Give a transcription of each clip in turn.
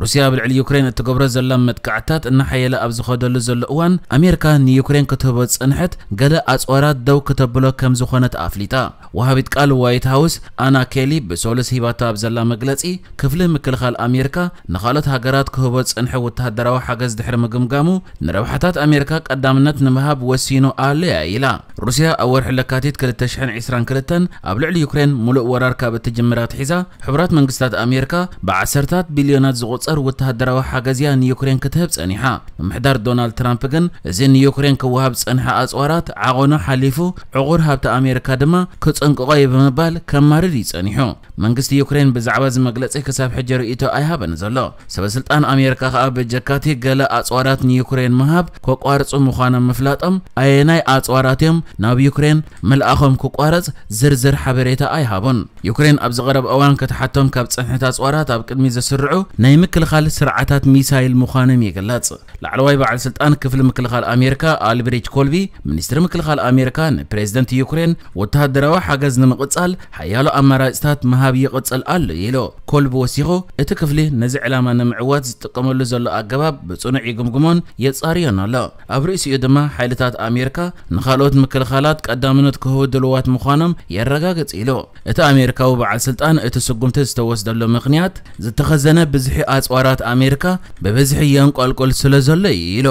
ሩስያ ኣብ ልዕሊ ዩክሬን እትገብሮ ዘላ መጥቃዕትታት እናሓየለ ኣብ ዝኸደሉ ዘሎ እዋን፣ ኣሜሪካ ንዩክሬን ክትህቦ ዝጸንሐት ገለ ኣጽዋራት ደው ክተብሎ ከም ዝኾነት ኣፍሊጣ። ወሃቢት ቃል ዋይት ሃውስ ኣና ኬሊ ብሰሉስ ሂባቶ ኣብ ዘላ መግለጺ፣ ክፍሊ ምክልኻል ኣሜሪካ ንኻልኦት ሃገራት ክህቦ ዝጸንሐ ወተሃደራዊ ሓገዝ ድሕሪ ምግምጋሙ፣ ንረብሓታት ኣሜሪካ ቀዳምነት ንምሃብ ወሲኑ ኣሎ እያ ኢላ። ሩስያ ኣብ ወርሒ ለካቲት ክልተ ሽሕን ዕስራን ክልተን ኣብ ልዕሊ ዩክሬን ሙሉእ ወራር ካብ እትጅምር ኣትሒዛ፣ ሕቡራት መንግስታት ኣሜሪካ ብዓሰርታት ቢልዮናት ዝቑጸር ወተሃደራዊ ሓገዝ እያ ንዩክሬን ክትህብ ጸኒሓ። ምምሕዳር ዶናልድ ትራምፕ ግን፣ እዚ ንዩክሬን ክወሃብ ዝጸንሐ ኣጽዋራት ዓቐኑ ሓሊፉ፣ ዕቑር ሃብቲ ኣሜሪካ ድማ ክጽንቅቖ እዩ ብምባል ከማርር እዩ ጸኒሑ። መንግስቲ ዩክሬን ብዛዕባ እዚ መግለጺ ክሳብ ሕጂ ርእይቶ ኣይሃበን ዘሎ። ሰበስልጣን ኣሜሪካ ከኣ በጀካቲ ገለ ኣጽዋራት ንዩክሬን ምሃብ ከቋርጹ ምዃኖም ምፍላጦም፣ ኣየናይ ኣጽዋራት እዮም ናብ ዩክሬን ምልኣኾም ክቋረጽ ዝርዝር ሓበሬታ ኣይሃቡን። ዩክሬን ኣብዚ ቀረብ እዋን ክትሓቶም ካብ ጸንሐት ኣጽዋራት ኣብ ቅድሚ ዘስርዑ ናይ ምክልኻል ስርዓታት ሚሳይል ምዃኖም ይግለጽ። ላዕለዋይ በዓል ስልጣን ክፍሊ ምክልኻል ኣሜሪካ ኣልብሪች ኮልቢ፣ ሚኒስትሪ ምክልኻል ኣሜሪካ ንፕሬዝደንት ዩክሬን ወተሃደራዊ ሓገዝ ንምቕጻል ሓያሎ ኣማራጺታት ምሃብ ይቕጽል ኣሎ ኢሉ። ኮልቢ ወሲኹ፣ እቲ ክፍሊ ነዚ ዕላማ ንምዕዋት ዝጥቀመሉ ዘሎ ኣገባብ ብጽኑዕ ይግምግሞን የጻርዮን ኣሎ። ኣብ ርእሲኡ ድማ ሓይልታት ኣሜሪካ ንኻልኦት ምክልኻላት ቀዳምነት ክህቡ ድልዋት ምዃኖም የረጋግጽ ኢሉ። እቲ ኣሜሪካዊ በዓል ስልጣን እቲ ስጉምቲ ዝተወስደሉ ምኽንያት ዝተኸዘነ ብዝሒ ኣጽዋራት ኣሜሪካ ብብዝሒ የንቆልቁል ስለ ዘሎ እዩ ኢሉ።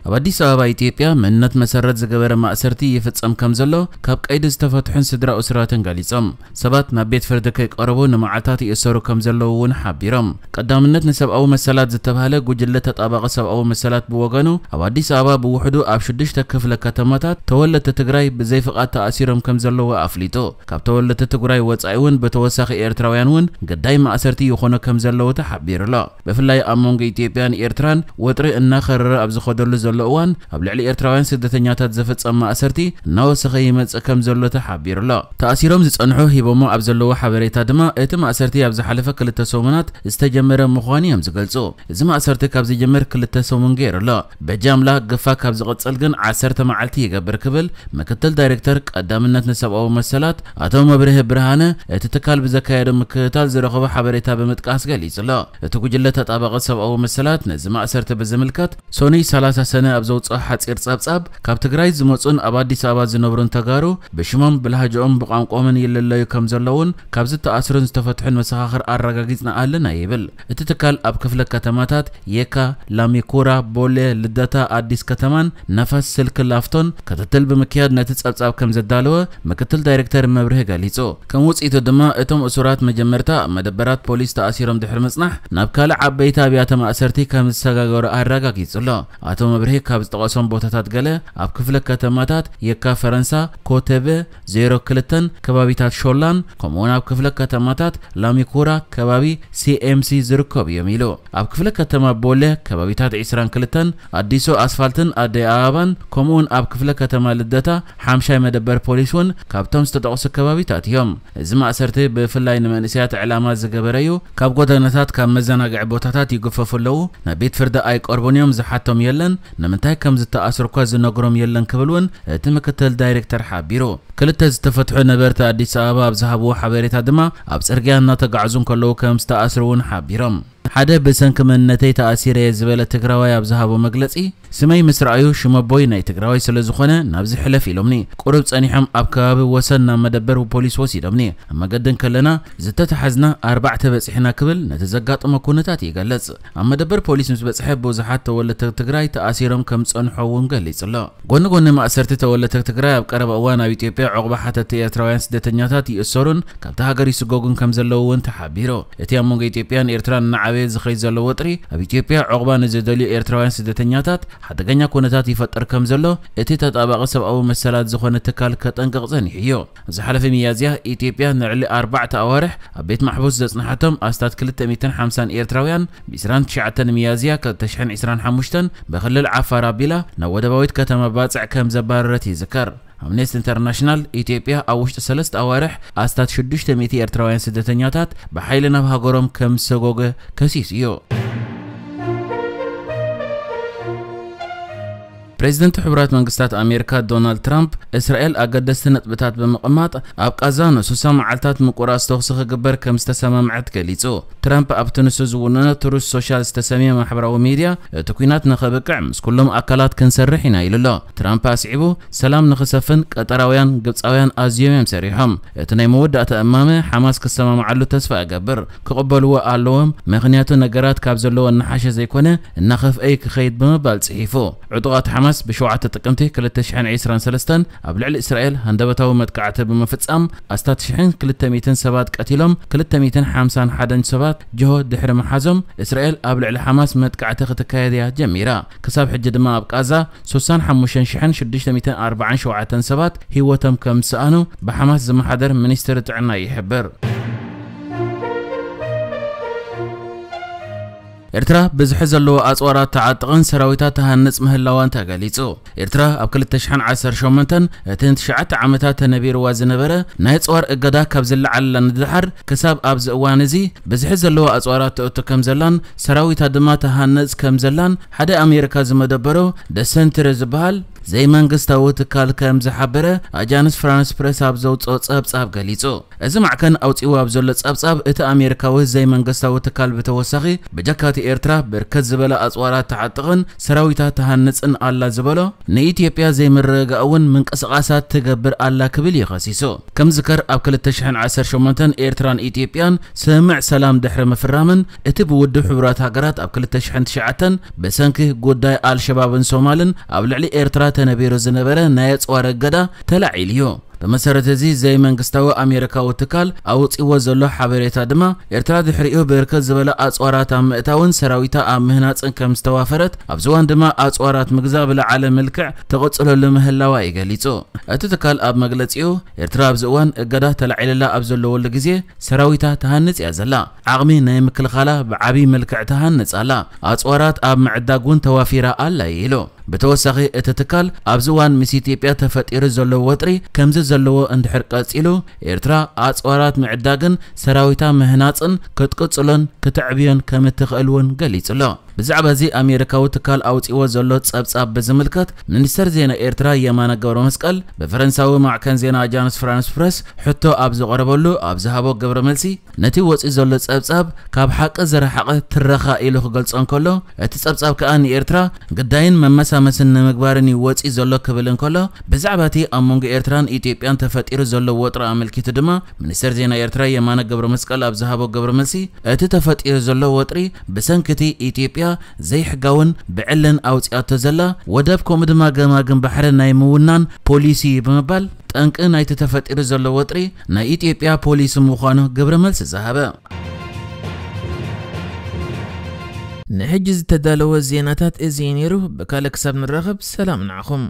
ኣብ ኣዲስ ኣበባ ኢትዮጵያ መንነት መሰረት ዝገበረ ማእሰርቲ ይፍጸም ከም ዘሎ ካብ ቀይዲ ዝተፈትሑን ስድራ እሱራትን ገሊጾም። ሰባት ናብ ቤት ፍርዲ ከይቀረቡ ንመዓልታት ይእሰሩ ከም ዘለዉ እውን ሓቢሮም። ቀዳምነት ንሰብኣዊ መሰላት ዝተባህለ ጉጅለ ተጣባቒ ሰብኣዊ መሰላት ብወገኑ፣ ኣብ ኣዲስ ኣበባ ብውሕዱ ኣብ ሽዱሽተ ክፍለ ከተማታት ተወለድቲ ትግራይ ብዘይፍቓድ ተኣሲሮም ከም ዘለዉ ኣፍሊጡ። ካብ ተወለድቲ ትግራይ ወጻኢ እውን ብተወሳኺ ኤርትራውያን እውን ግዳይ ማእሰርቲ ይኾኑ ከም ዘለዉ ተሓቢሩ ኣሎ። ብፍላይ ኣብ መንጎ ኢትዮጵያን ኤርትራን ወጥሪ እናኸረረ ኣብ ዝኸደሉ ዘሎ እዋን፣ ኣብ ልዕሊ ኤርትራውያን ስደተኛታት ዝፍጸም ማእሰርቲ እናወሰኸ ይመጽእ ከም ዘሎ ተሓቢሩ ኣሎ። ተኣሲሮም ዝጸንሑ ሂቦሞ ኣብ ዘለዎ ሓበሬታ ድማ፣ እቲ ማእሰርቲ ኣብ ዝሓለፈ ክልተ ሰሙናት ዝተጀመረ ምዃኑ እዮም ዝገልጹ። እዚ ማእሰርቲ ካብ ዝጅምር ክልተ ሰሙን ገይሩ ኣሎ። በጃምላ ግፋ ካብ ዝቕጽል ግን ዓሰርተ መዓልቲ ይገብር ክብል ምክትል ዳይሬክተር ቀዳምነት ንሰብኣዊ መሰላት ኣቶ መብርህ ብርሃነ፣ እቲ ትካል ብዘካየዶ ምክትታል ዝረኸቦ ሓበሬታ ብምጥቃስ ገሊጹ ኣሎ። እቲ ጉጅለ ተጣባቒ ሰብኣዊ መሰላት ነዚ ማእሰርቲ ብዝምልከት፣ ሶኑይ ሰላሳ ሰነ ኣብ ዘውፅኦ ሓፂር ጸብጻብ፣ ካብ ትግራይ ዝመፁን ኣብ ኣዲስ ኣበባ ዝነብሩን ተጋሩ ብሽሞም፣ ብላህጅኦም፣ ብቋንቋኦምን ይልለዩ ከም ዘለውን ካብ ዝተኣስሩን ዝተፈትሑን መሰኻኽር ኣረጋጊጽና ኣለና ይብል። እቲ ትካል ኣብ ክፍለ ከተማታት የካ፣ ላሚኩራ፣ ቦሌ፣ ልደታ፣ ኣዲስ ከተማን ነፋስ ስልክ ላፍቶን ክትትል ብምክያድ ነቲ ጸብጻብ ከም ዘዳለወ ምክትል ዳይሬክተር መብርሂ ገሊጹ። ከም ውጽኢቱ ድማ እቶም እሱራት መጀመርታ ኣብ መደበራት ፖሊስ ተኣሲሮም ድሕሪ ምጽናሕ ናብ ካልእ ዓበይቲ ኣብያተ ማእሰርቲ ከም ዝሰጋገሩ ኣረጋጊጹ ኣሎ። ኣቶ መብርሂ ካብ ዝጠቐሶም ቦታታት ገለ ኣብ ክፍለ ከተማታት የካ ፈረንሳ፣ ኮተበ፣ ዜሮ ክልተን ከባቢታት ሾላን ከምኡውን ኣብ ክፍለ ከተማታት ላሚኩራ ከባቢ ሲ ኤም ሲ ዝርከቡ እዮም ኢሉ። ኣብ ክፍለ ከተማ ቦሌ ከባቢታት ዕስራን ክልተን ኣዲሱ ኣስፋልትን ኣደይ ኣበባን ከምኡውን ኣብ ክፍለ ከተማ ልደታ ሓምሻይ መደበር ፖሊስ እውን ካብቶም ዝተጠቕሱ ከባቢታት እዮም። እዚ ማእሰርቲ ብፍላይ ንመንእሰያት ዕላማ ዝገበረ እዩ። ካብ ጎደናታት፣ ካብ መዘናግዒ ቦታታት ይግፈፉ ኣለዉ። ናብ ቤት ፍርዲ ኣይቀርቡን እዮም፣ ዝሓቶም የለን። ንምንታይ ከም ዝተኣስሩ እኳ ዝነግሮም የለን ክብል እውን እቲ ምክትል ዳይሬክተር ሓቢሩ። ክልተ ዝተፈትሑ ነበርቲ ኣዲስ ኣበባ ኣብ ዝሃብዎ ሓበሬታ ድማ ኣብ ጽርግያ እናተጓዕዙ እንከለዉ ከም ዝተኣስሩ እውን ሓቢሮም። ሓደ ብሰንኪ መንነተይ ተኣሲረ እየ ዝበለ ትግራዋይ ኣብ ዝሃቦ መግለጺ፣ ስመይ ምስ ረኣዩ ሽመቦይ ናይ ትግራዋይ ስለ ዝኾነ ናብዚ ሕለፍ ኢሎምኒ። ቁሩብ ጸኒሖም ኣብ ከባቢ ወሰን ናብ መደበር ፖሊስ ወሲዶምኒ። ኣብ መገዲ እንከለና ዝተተሓዝና ኣርባዕተ በጺሕና ክብል ነቲ ዘጋጠሞ ኩነታት ይገልጽ። ኣብ መደበር ፖሊስ ምስ በጽሐ ብዙሓት ተወለድቲ ትግራይ ተኣሲሮም ከም ዝጸንሑ እውን ገሊጹ ኣሎ። ጎኒ ጎኒ ማእሰርቲ ተወለድቲ ትግራይ ኣብ ቀረባ እዋን ኣብ ኢትዮጵያ ዑቕባ ሓተትቲ ኤርትራውያን ስደተኛታት ይእሰሩን ካብታ ሃገር ይስጎጉን ከም ዘለዉ እውን ተሓቢሩ። እቲ ኣብ መንጎ ኢትዮጵያን ኤርትራን እናዓበየ ዝኸይድ ዘሎ ወጥሪ ኣብ ኢትዮጵያ ዑቕባ ንዝደልዩ ኤርትራውያን ስደተኛታት ሓደገኛ ኩነታት ይፈጥር ከም ዘሎ እቲ ተጣባቒ ሰብኣዊ መሰላት ዝኾነ ትካል ከጠንቅቕ ጸኒሑ እዩ። ኣብ ዝሓለፈ ሚያዝያ ኢትዮጵያ ንልዕሊ ኣርባዕተ ኣዋርሕ ኣብ ቤት ማሕቡስ ዘጽንሓቶም ኣስታት ክልተ ሚእትን ሓምሳን ኤርትራውያን ብ ዕስራን ትሽዓተን ሚያዝያ ክልተ ሽሕን ዕስራን ሓሙሽተን ብክልል ዓፋር ኣቢላ ናብ ወደባዊት ከተማ ባጽዕ ከም ዘባረረት ይዝከር። ኣምነስቲ ኢንተርናሽናል ኢትዮጵያ ኣብ ውሽጢ ሰለስተ ኣዋርሕ ኣስታት ሽዱሽተ ሚእቲ ኤርትራውያን ስደተኛታት ብሓይሊ ናብ ሃገሮም ከም ዝሰጎገ ከሲሱ እዩ። ፕሬዚደንት ሕቡራት መንግስታት ኣሜሪካ ዶናልድ ትራምፕ፣ እስራኤል ኣገደስቲ ነጥብታት ብምቕማጥ ኣብ ቃዛ ንስሳ መዓልታት ምቁራጽ ተኹሲ ክግበር ከም ዝተሰማምዐት ገሊጹ። ትራምፕ ኣብቲ ንሱ ዝውንኖ ትሩዝ ሶሻል ዝተሰምየ ማሕበራዊ ሚድያ፣ እቲ ኲናት ንኸብቅዕ ምስ ኩሎም ኣካላት ክንሰርሕ ኢና ኢሉ ኣሎ። ትራምፕ ኣስዒቡ፣ ሰላም ንኽሰፍን ቀጠራውያን ግብጻውያን ኣዝዮም እዮም ሰሪሖም። እቲ ናይ መወዳእታ እማመ ሓማስ ክሰማምዓሉ ተስፋ እገብር። ክቕበልዎ ኣለዎም፣ ምኽንያቱ ነገራት ካብ ዘለዎ እናሓሸ ዘይኮነ እናኸፍአ ክኸይድ ብምባል ጽሒፉ። ዕጡቓት ሓማስ ብሸውዓተ ጥቅምቲ ክልተ ሽሕን ዕስራን ሰለስተን ኣብ ልዕሊ እስራኤል ሃንደበታዊ መጥቃዕቲ ብምፍጻም ኣስታት ሽሕን ክልተ ሚእትን ሰባት ቀቲሎም፣ ክልተ ሚእትን ሓምሳን ሓደን ሰባት ጅሆ ድሕሪ ምሓዞም፣ እስራኤል ኣብ ልዕሊ ሓማስ መጥቃዕቲ ክትካየድ እያ ጀሚራ። ክሳብ ሕጂ ድማ ኣብ ቃዛ ስሳን ሓሙሽተን ሽሕን ሽዱሽተ ሚእትን ኣርባዓን ሸውዓተን ሰባት ህይወቶም ከም ዝሰኣኑ ብሓማስ ዝመሓደር ሚኒስትሪ ጥዕና ይሕብር። ኤርትራ ብዝሒ ዘለዎ ኣጽዋራት ተዓጥቕን ሰራዊታ ትሃንጽ ምህላዋን ተገሊጹ። ኤርትራ ኣብ ክልተ ሽሕን ዓሰርተ ሸሞንተን እቲ ንትሽዓተ ዓመታት ተነቢርዋ ዝነበረ ናይ ኣጽዋር እገዳ ካብ ዝለዓለላ ንድሓር ክሳብ ኣብዚ እዋን እዚ ብዝሒ ዘለዎ ኣጽዋራት ትእቱ ከም ዘላን ሰራዊታ ድማ ትሃንጽ ከም ዘላን ሓደ ኣሜሪካ ዝመደበሮ ደሰንትሪ ዝበሃል ዘይመንግስታዊ ትካል ከም ዝሓበረ ኣጃንስ ፍራንስ ፕረስ ኣብ ዘውፅኦ ጸብጻብ ገሊጹ። እዚ ማዕከን ኣውጺኡ ኣብ ዘሎ ጸብጻብ፣ እቲ ኣሜሪካዊ ዘይመንግስታዊ ትካል ብተወሳኺ ብጀካቲ ኤርትራ ብርከት ዝበለ ኣጽዋራት ትዓጥቕን ሰራዊታ ትሃንጽን ኣላ ዝበሎ፣ ንኢትዮጵያ ዘይምርግጋእ እውን ምንቅስቓሳት ትገብር ኣላ ክብል እዩ ከሲሱ። ከም ዝከር ኣብ ክልተ ሽሕን ዓሰርተ ሸሞንተን ኤርትራን ኢትዮጵያን ስምምዕ ሰላም ድሕሪ ምፍራምን እቲ ብውድብ ሕቡራት ሃገራት ኣብ ክልተ ሽሕን ትሽዓተን ብሰንኪ ጉዳይ ኣልሸባብን ሶማልን ኣብ ልዕሊ ኤርትራ ተነቢሩ ዝነበረ ናይ ኣጽዋር እገዳ ተላዒሉ እዩ። ብመሰረት እዚ ዘይመንግስታዊ ኣሜሪካዊ ትካል ኣውጺዎ ዘሎ ሓበሬታ ድማ ኤርትራ ድሕሪኡ ብርከት ዝበለ ኣጽዋራት ኣብ ምእታውን ሰራዊታ ኣብ ምህናጽን ከም ዝተዋፈረት ኣብዚ እዋን ድማ ኣጽዋራት ምግዛእ ብለዓለ መልክዕ ተቐጽለሉ ምህላዋ እዩ ገሊጹ። እቲ ትካል ኣብ መግለጺኡ ኤርትራ ኣብዚ እዋን እገዳ ተላዒልላ ኣብ ዘለወሉ ግዜ ሰራዊታ ትሃንጽ እያ ዘላ። ዓቕሚ ናይ ምክልኻላ ብዓብዪ መልክዕ ትሃንጽ ኣላ። ኣጽዋራት ኣብ ምዕዳግ እውን ተዋፊራ ኣላ እዩ ኢሉ። ብተወሳኺ እቲ ትካል ኣብዚ እዋን ምስ ኢትዮጵያ ተፈጢሩ ዘሎ ወጥሪ ከምዚ ዘለዎ እንድሕር ቀጺሉ ኤርትራ ኣጽዋራት ምዕዳግን ሰራዊታ ምህናጽን ክትቅጽሎን ክትዕብዮን ከም እትኽእል እውን ገሊጹ ኣሎ። ብዛዕባ እዚ ኣሜሪካዊ ትካል ኣውጺዎ ዘሎ ጸብጻብ ብዝምልከት ሚኒስተር ዜና ኤርትራ የማነ ገብረ መስቀል ብፈረንሳዊ ማዕከን ዜና ኣጃንስ ፍራንስ ፕረስ ሕቶ ኣብ ዝቐረበሉ ኣብ ዝሃቦ ግብረ መልሲ ነቲ ወጺኡ ዘሎ ጸብጻብ ካብ ሓቂ ዝረሓቐ ትረኻ ኢሉ ክገልጾ እንከሎ፣ እቲ ጸብጻብ ከኣ ንኤርትራ ግዳይን መመሳመስን ንምግባርን እዩ ወጺኡ ዘሎ ክብል እንከሎ፣ ብዛዕባ እቲ ኣብ መንጎ ኤርትራን ኢትዮጵያን ተፈጢሩ ዘሎ ወጥሪ ኣመልኪቱ ድማ፣ ሚኒስተር ዜና ኤርትራ የማነ ገብረ መስቀል ኣብ ዝሃቦ ግብረ መልሲ፣ እቲ ተፈጢሩ ዘሎ ወጥሪ ብሰንኪ እቲ ኢትዮጵያ ዘይሕጋውን ብዕልን ኣውጺኣቶ ዘላ ወደብ ከምኡ ድማ ገማግም ባሕሪ ናይ ምውናን ፖሊሲ እዩ ብምባል፣ ጠንቂ ናይቲ ተፈጢሩ ዘሎ ወጥሪ ናይ ኢትዮጵያ ፖሊሲ ምዃኑ ግብረ መልሲ ዝሃበ። ንሕጂ ዝተዳለወ ዜናታት እዚ እዩ ነይሩ። ብካልእ ክሳብ ንራኸብ ሰላም ንዓኹም።